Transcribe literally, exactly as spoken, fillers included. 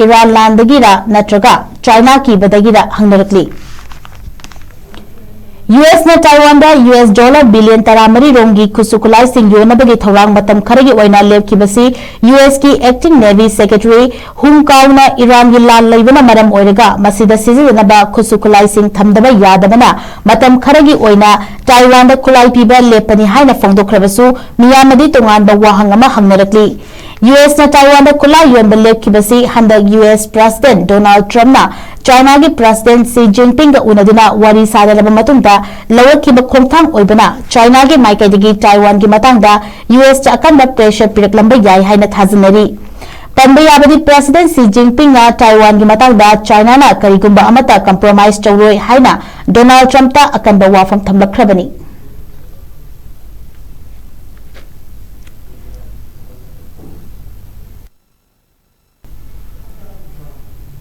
Iran ꯂꯥꯟꯗꯒꯤꯔ ꯅꯠꯇ꯭ꯔꯒ China ꯀꯤꯕꯗꯒꯤꯔ ꯍꯪꯅꯔꯛꯂꯤ꯫ ꯌꯨ ꯑꯦꯁꯅ ꯇꯥꯏꯋꯥꯟꯗ ꯌꯨ ꯑꯦꯁ ꯗꯣꯂꯔ ꯕꯤꯂꯤꯌꯟ ꯇꯔꯥꯃꯔꯤ ꯔꯣꯝꯒꯤ ꯈꯨꯠꯁꯨ ꯈꯨꯠꯂꯥꯏꯁꯤꯡ ꯌꯣꯟꯅꯕꯒꯤ ꯊꯧꯔꯥꯡ ꯃꯇꯝ ꯈꯔꯒꯤ ꯑꯣꯏꯅ ꯂꯦꯞꯈꯤꯕꯁꯤ ꯌꯨ ꯑꯦꯁꯀꯤ acting navy secretary ꯍꯨꯡ ꯀꯥꯎꯅ ꯏꯔꯥꯟꯒꯤ ꯂꯥꯟ ꯂꯩꯕꯅ ꯃꯔꯝ ꯑꯣꯏꯔꯒ ꯃꯁꯤꯗ ꯁꯤꯖꯤꯟꯅꯅꯕ ꯈꯨꯠꯁꯨ ꯈꯨꯠꯂꯥꯏꯁꯤꯡ ꯊꯝꯗꯕ ꯌꯥꯗꯕꯅ ꯃꯇꯝ ꯈꯔꯒꯤ ꯑꯣꯏꯅ ꯇꯥꯏꯋꯥꯟꯗ ꯈꯨꯠꯂꯥꯏ ꯄꯤꯕ ꯂꯦꯞꯄꯅꯤ ꯍꯥꯏꯅ ꯐꯣꯡꯗꯣꯛꯈ꯭ꯔꯕꯁꯨ ꯃꯤꯌꯥꯝꯅꯗꯤ ꯇꯣꯉꯥꯟꯕ ꯋꯥꯍꯪ ꯑꯃ ꯍꯪꯅꯔꯛꯂꯤ꯫ ꯌꯨ ꯑꯦꯁꯅ ꯇꯥꯏꯋꯥꯟꯗ ꯈꯨꯠꯂꯥꯏ ꯌꯣꯟꯕ ꯂꯦꯞꯈꯤꯕꯁꯤ ꯍꯟꯗꯛ ꯌꯨ ꯑꯦꯁ President Donald Trumpꯅ ꯆꯥꯏꯅꯥꯒꯤ President Xi Jinpingꯒ ꯎꯅꯗꯨꯅ ꯋꯥꯔꯤ ꯁꯥꯅꯔꯕ ꯃꯇꯨꯡꯗ ꯂꯧꯔꯛꯈꯤꯕ ꯈꯣꯡꯊꯥꯡ ꯑꯣꯏꯕꯅ ꯆꯥꯏꯅꯥꯒꯤ ꯃꯥꯏꯀꯩꯗꯒꯤ ꯇꯥꯏꯋꯥꯟꯒꯤ ꯃꯇꯥꯡꯗ ꯌꯨ ꯑꯦꯁꯇ ꯑꯀꯟꯕ pressure ꯄꯤꯔꯛꯂꯝꯕ ꯌꯥꯏ ꯍꯥꯏꯅ ꯊꯥꯖꯅꯔꯤ꯫ ꯄꯟꯕ ꯌꯥꯕꯗꯤ President Xi Jinpingꯅ ꯇꯥꯏꯋꯥꯟꯒꯤ ꯃꯇꯥꯡꯗ ꯆꯥꯏꯅꯥꯅ ꯀꯔꯤꯒꯨꯝꯕ ꯑꯃꯠꯇ compromise ꯇꯧꯔꯣꯏ ꯍꯥꯏꯅ Donald Trumpꯇ ꯑꯀꯟꯕ ꯋꯥꯐꯝ ꯊꯝꯂꯛꯈ꯭ꯔꯕꯅꯤ꯫